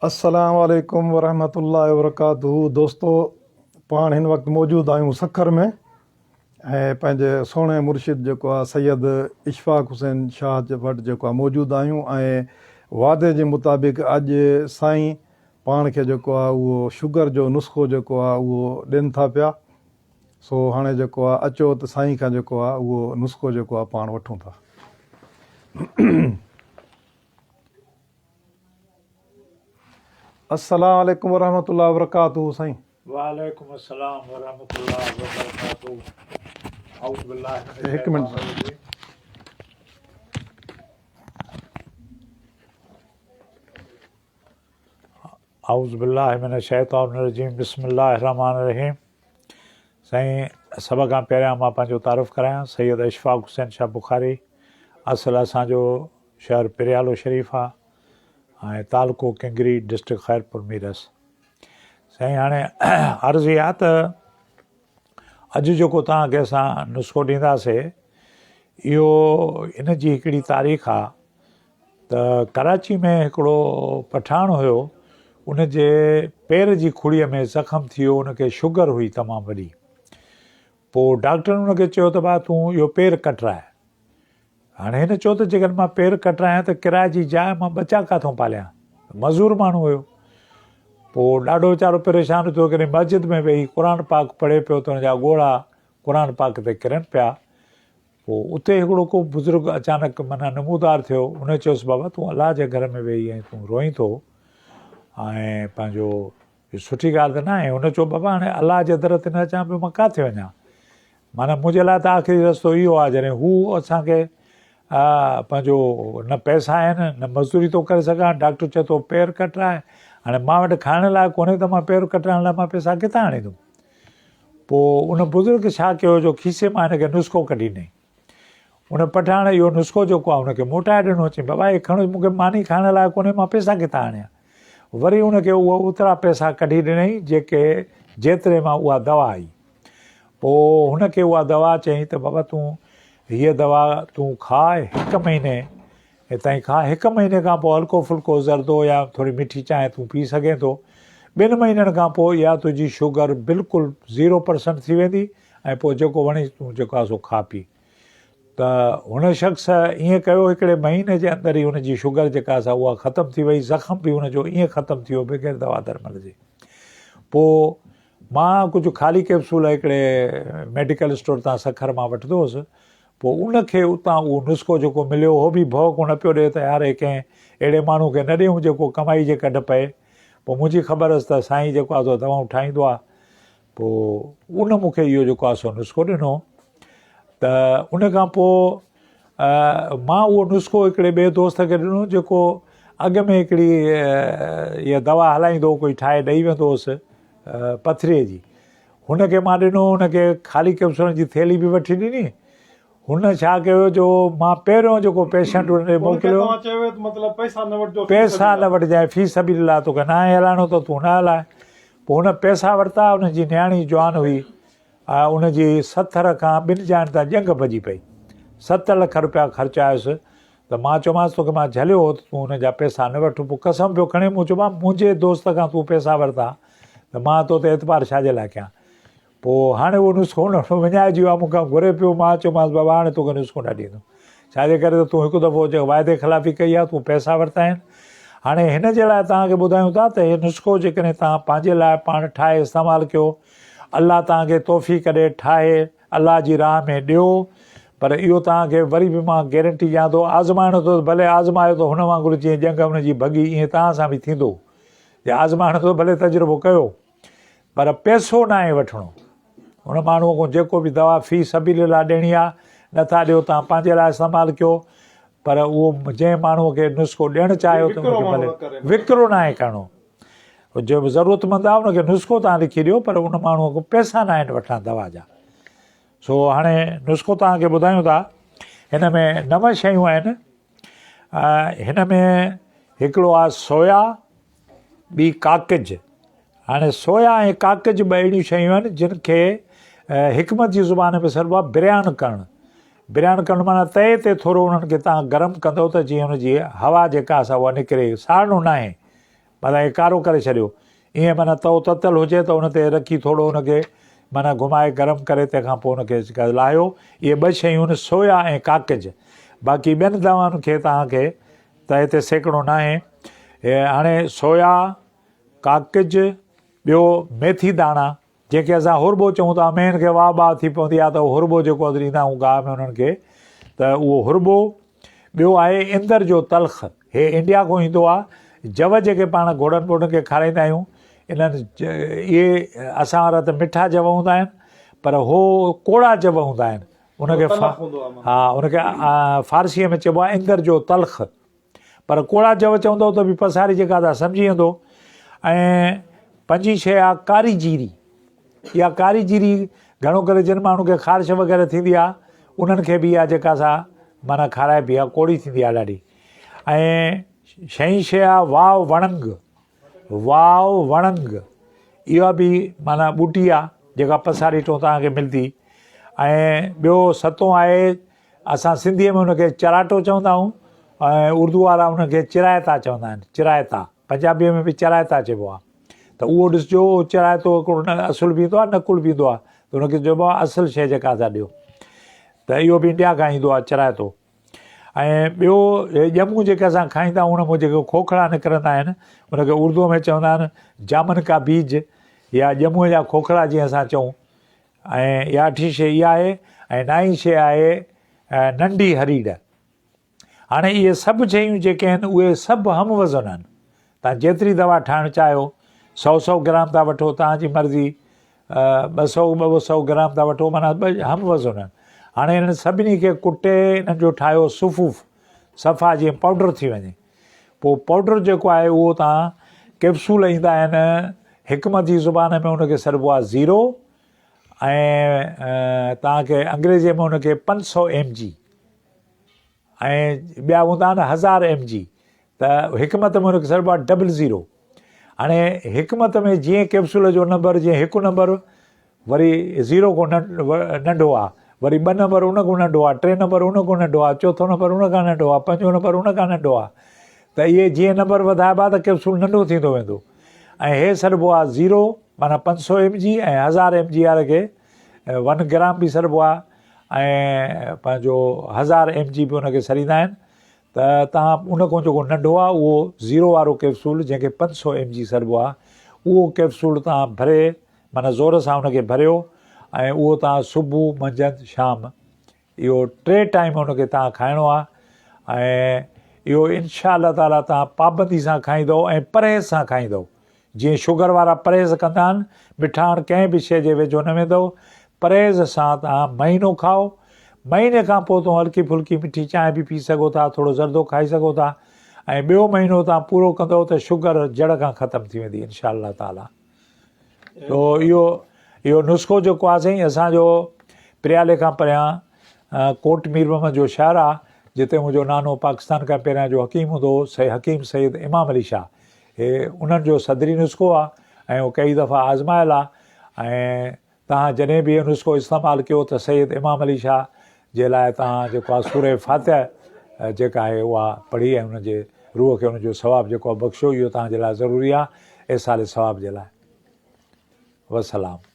السلام عليڪم ورحمة الله وبرڪاته دوستو پاڻ هن وقت موجود آهيون سکر ۾ ۽ پنهنجي سهڻي مرشد جيڪو آهي سيد اشفاق حسين شاهه وٽ جيڪو آهي موجود آهيون ۽ وعدي جي مطابق اڄ سائين پاڻ کي جيڪو آهي اهو شگر جو نسخو جيڪو آهي اهو ڏين ٿا پيا سو هاڻي جيڪو آهي اچو ته سائين کان جيڪو آهي اهو نسخو جيڪو آهي پاڻ وٺون ٿا. السلام عليڪم ورحمة الله وبرڪاته سائين. وعليڪم السلام ورحمة الله وبرڪاته اعوذ بالله من هڪ منٽ الشيطان الرجيم. اعوذ بالله من الشيطان الرجيم بسم الله الرحمن الرحيم سائين سڀ کان پهريان مان پنهنجو تعارف ڪرايان سيد اشفاق حسين شاهه بخاري اصل اسان جو شهر پريالو شريف آ ۽ تعلقو ڪنگري ڊسٽرڪٽ خيرپور ميرس. سائين هاڻي عرض هي آ ته اڄ جيڪو توهان کي اسان نسخو ڏينداسي اهو ان جي هڪڙي تاريخ آ ته ڪراچي ۾ هڪڙو پٺاڻ هيو ان جي پير جي کڙي ۾ زخم ٿي ويو ان کي شگر هئي تمام وڏي پوء ڊاڪٽرن ان کي چيو ته ڀا تون اهو پير ڪٽراء هاڻي هن چيو ته جيڪڏهن مان پير ڪٽرايان ته ڪرائي جي جاء مان ٻچا ڪاٿئون پاليان؟ مزور ماڻهو هيو. پوء ڏاڍو ويچارو پريشان ٿيو. ڪڏهن مسجد ۾ ويهي قرآن پاڪ پڙهي پيو ته هن جا ڳوڙها قرآن پاڪ تي ڪرن پيا. پوء اتي هڪڙو ڪو بزرگ اچانڪ معنيٰ نمودار ٿيو. ان چيس بابا تون الله جي گهر ۾ ويهي ۽ تون روئين ٿو ۽ پنهنجو اهو سٺي ڳالهه ته ناهي. هن چيو، بابا هاڻي الله جي در تي نه اچان پيو مان ڪاٿي وڃان؟ معنيٰ منهنجي لاء ته آخري رستو اهو آهي جڏهن هو اسان کي پنهنجو نه پئسا آهن نه مزدوري ٿو ڪري سگهان، ڊاڪٽر چئي ٿو پير ڪٽراء، هاڻي مان وٽ کائڻ لاء ڪونهي ته مان پير ڪٽرائڻ لاء مان پئسا ڪٿان آڻيندم؟ پوء ان بزرگ ڇا ڪيو جو کيسي مان هن کي نسخو ڪڍي ڏنائين. ان پٺاڻ اهو نسخو جيڪو آهي ان کي موٽائي ڏنو، چيائين بابا هي کڻ مون کي ماني کائڻ لاء ڪونهي مان پئسا ڪٿان آڻيان؟ وري ان کي اهي اوترا پئسا ڪڍي ڏنائين جيڪي جيتري مان اها دوا آئي. پوء هن کي اها دوا چيائين ته بابا تون هيء دوا تون کاء هڪ مهيني تائين کاء هڪ مهيني کان پوء هلڪو ڦلڪو زردو يا ٿوري مٺي چانهه تون پي سگهين ٿو. ٻن مهينن کان پوء اها تنهنجي شگر بلڪل زيرو پرسنٽ ٿي ويندي ۽ پوء جيڪو وڻي تون جيڪو آهي سو کاء پي. ته هن شخص ائين ڪيو هڪڙي مهيني جي اندر ئي هن جي شگر جيڪا سا اها ختم ٿي وئي زخم به هن جو ائين ختم ٿي ويو بغير دوا درمل جي پوء مان ڪجهه خالي ڪيپسول هڪڙي ميڊيڪل اسٽور تان سکر مان وٺندو هوس پوء ان کي اتان اهو نسخو جيڪو مليو هو به ڀؤ ڪونه پيو ڏئي ته يار هي ڪنهن اهڙي ماڻهو کي نه ڏيون جيڪو ڪمائي جي ڪڍ پئي پوء منهنجي خبر هيس ته سائين جيڪو آهي سو دوائون ٺاهيندو آهي پوء ان مون کي اهو جيڪو آهي سو نسخو ڏنو ته ان کان پوء مان اهو نسخو هڪڙي ٻئي دوست کي ڏنو جيڪو اڳ ۾ هڪڙي اها دوا هلائيندو هو ڪوئي ٺاهي ڏئي ويندو هوس پٿريء جي هن کي مان ڏنو هن کي خالي ڪيپسولن جي ٿيلهي به وٺي ڏني هن ڇا ڪيو جو مان پهريون جيڪو پيشنٽ ان ڏي موڪليو پئسا نه وٺجانء في سبيل الله توکي ناهي هلائڻو ته تون نه هلاء پوء هن پئسا ورتا ان جي نياڻي جوان هئي ان جي سٿر کان ٻن جاين تان ڄنگهه ڀڄي پئي 7 لک روپيا خرچ آيس ته مان چيومانس توکي مان جهليو هو ته تون ان جا پئسا نه وٺ پوء قسم پيو کڻي مون چيو منهنجي دوست کان تون پئسا ورتا ته مان تو تي اعتبار ڇا جي لاء ڪيان پوء هاڻي اهو نسخو نه وڃائجي ويو آهي، مون کان گهري پيو، مان چيومانس بابا هاڻي توکي نسخو نه ڏيندم، ڇا جي ڪري ته تون هڪ دفعو جيڪو واعدي خلافي ڪئي آهي، تون پئسا ورتا آهن. هاڻي هن جي لاء توهان کي ٻڌايون ٿا ته هي نسخو جيڪڏهن توهان پنهنجي لاء پاڻ ٺاهي استعمال ڪيو، الله توهان کي توفيق ڏي، ٺاهي الله جي راهه ۾ ڏيو، پر اهو توهان کي وري به مان گيرنٽي ڏيان ٿو، آزمائڻو اٿو ته ڀلي آزمايو ته هن وانگر جيئن ڄنگهه ان جي ڀڳي ائين توهان سان به ٿيندو، جي آزمائڻو اٿو ڀلي تجربو ڪيو. پر پئسو ناهي وٺڻو. هن ماڻهوء کان جيڪو به دوا في سبيل الله ڏيڻي آ، نه ٿا ڏيو تان پنهنجي لاء استعمال ڪيو، پر اهو جنهن ماڻهوء کي نسخو ڏيڻ چاهيو ته ان کي ڀلي وڪرو ناهي ڪرڻو. جو به ضرورتمند آ ان کي نسخو تان لکي ڏيو، پر ان ماڻهوء کان پئسا ناهن وٺڻا دوا جا. سو هاڻي نسخو توهان کي ٻڌايون ٿا. هن ۾ نو شيون آهن. هن ۾ هڪڙو آ سويا، ٻي ڪاڪج. هاڻي سويا ۽ ڪاڪج ٻه اهڙيون شيون آهن جن کي حڪمت جي زبان ۾ سڏبو آهي بريان ڪرڻ. بريان ڪرڻ معنيٰ تئي تي ٿورو انهن کي توهان گرم ڪندؤ ته جيئن ان جي هوا جيڪا آهي سا اها نڪري، ساڙڻو ناهي. معنيٰ ائين ڪارو ڪري ڇڏيو. ائين معنيٰ تئو تتل هجي ته ان تي رکي ٿورو ان کي معنيٰ گهمائي گرم ڪري تنهن کان پوء ان کي لاهيو. اهي ٻه شيون آهن سويا ۽ ڪاڪج. باقي ٻين دوائن کي توهان کي ته هتي سيڪڙو ناهي. هاڻي سويا، ڪاڪج، ٻيو ميٿي داڻا جنهن کي اسان هرٻو چئون ٿا، مينهن کي واء ٻاء ٿي پوندي آهي ته اهو هرٻو جيڪو اسين ڏيندا آهيون گاهه ۾ انهن کي ته اهو هرٻو. ٻيو آهي اندر جو تلخ، هي انڊيا کان ايندو آهي، جو جيڪي پاڻ گهوڙن ٻوڙن کي کارائيندا آهيون، انهن اهي اسان وارا ته مٺا جو هوندا آهن پر هو ڪوڙا جو هوندا آهن، ان کي ها ان کي فارسيء ۾ چئبو آهي اندر جو تلخ. پر ڪوڙا جو چوندو ته به پساري جيڪا ٿا سمجهي ويندو. ۽ پنجين شيء آ ڪاري جيري. اها ڪاري جيري گهڻو ڪري جن ماڻهن کي خارش وغيره ٿيندي آ انهن کي به اها جيڪا سا معنيٰ کارائبي آ، ڪوڙي ٿيندي آ ڏاڍي. ۽ ڇهين شيء آ واء وڻنگ. واء وڻنگ اها به معنيٰ ٻوٽي آ جيڪا پساري ٽون توهان کي ملندي. ۽ ٻيو ستون آهي اسان سنڌيء ۾ ان کي چراٽو چوندا آهيون ۽ اردو وارا ان کي چرائتا چوندا آهن، چرائتا، پنجابيء ۾ به چرائتا چئبو آهي ته اهو ڏسجو اهو چرائتو هڪڙو نه اصل به ايندو آهي نقل به ايندو آهي ته ان کي چئبو آهي اصل شيء جيڪا اسان ڏيو ته اهو به انڊيا کان ايندو آهي چرائتو. ۽ ٻيو هي ڄمون جيڪي اسان کائيندا آهيون ان مان جيڪي کوکڙا نڪرندا آهن ان کي اردوء ۾ چوندا آهن جامن ڪا بيج يا ڄمونء جا کوکڙا جيئن اسان چئون ۽ اها اٺين شيء اها آهي ۽ نائين شيء آهي ننڍي هريڙ. هاڻي اهي سڀ شيون جيڪي آهن اهي سڀ هم وزن آهن. توهان جيتري دوا ٺاهڻ چاهيو سئو سئو گرام ٿا وٺو توهان جي مرضي، 200 200 گرام ٿا وٺو معنيٰ ٻه هم وزن آهن. هاڻي انهن سڀني کي ڪٽي انهن جو ٺاهيو صفوف، صفا جيئن پائوڊر ٿي وڃي. پوء پائوڊر جيڪو آهي اهو توهان ڪيپسول ايندا آهن حڪمت جي زبان ۾ ان کي سڏبو آهي زيرو ۽ توهان کي انگريزيء ۾ ان کي 500 ايم جي ۽ ٻيا هوندا آهن 1000 ايم جي ته حڪمت ۾ ان کي سڏبو آهي ڊبل زيرو. هاڻي حڪمت ۾ جيئن ڪيپسول جو نمبر جيئن هڪ نمبر وري زيرو کان ننڍو آ، وري ٻه نمبر ان کان ننڍو آ، ٽي نمبر ان کان ننڍو آ، چوٿون نمبر ان کان ننڍو آ، پنجون نمبر ان کان ننڍو آ ته اهي جيئن نمبر وڌائبا ته ڪيپسول ننڍو ٿيندو ويندو ۽ هي سڏبو آ زيرو معنيٰ 500 ايم جي ۽ 1000 ايم جي واري کي ون گرام به سڏبو آ ۽ پنهنجو 1000 ايم جي به ان کي سڏيندا آهن ته توهان ان کان جيڪو ننڍو آ اهو زيرو وارو ڪيپسول جنهن کي 500 ايم جي سڏبو آ اهو ڪيپسول توهان ڀري معنيٰ زور سان ان کي ڀريو ۽ اهو توهان صبح، منجهند، شام اهو ٽي ٽائيم ان کي توهان کائڻو آهي ۽ اهو انشاء الله تعاليٰ توهان پابندي سان کائيندو ۽ پرهيز سان کائيندو جيئن شگر وارا پرهيز ڪندا آهن مٺاڻ ڪنهن به شيء جي ويجهو نه ويندو پرهيز سان توهان مهينو کائو مهيني کان پوء توهان هلڪي ڦلڪي مٺي چانهه به پي سگهو ٿا ٿورو زردو کائي سگهو ٿا ۽ ٻيو مهينو توهان پورو ڪندو ته شگر جڙ کان ختم ٿي ويندي انشاء الله تعاليٰ. تو اهو اهو نسخو جيڪو آهي سائين اسان جو پريالي کان پريان ڪوٽ مير محمد جو شهر آهي جتي منهنجو نانو پاڪستان کان پهريان جو حڪيم هوندو هو سي حڪيم سيد امام علي شاهه هي انهن جو صدري نسخو آهي ۽ اهو ڪئي دفعا آزمايل آهي ۽ توهان جڏهن به اهو نسخو استعمال ڪيو ته سيد امام علي شاهه جي لاء توهان جيڪو آهي سوره فاتحه جيڪا آهي اها پڙهي ۽ ان جي روح کي ان جو ثواب جيڪو آهي بخشيو اهو توهان جي لاء ضروري آهي ايصال ثواب جي لاء. والسلام.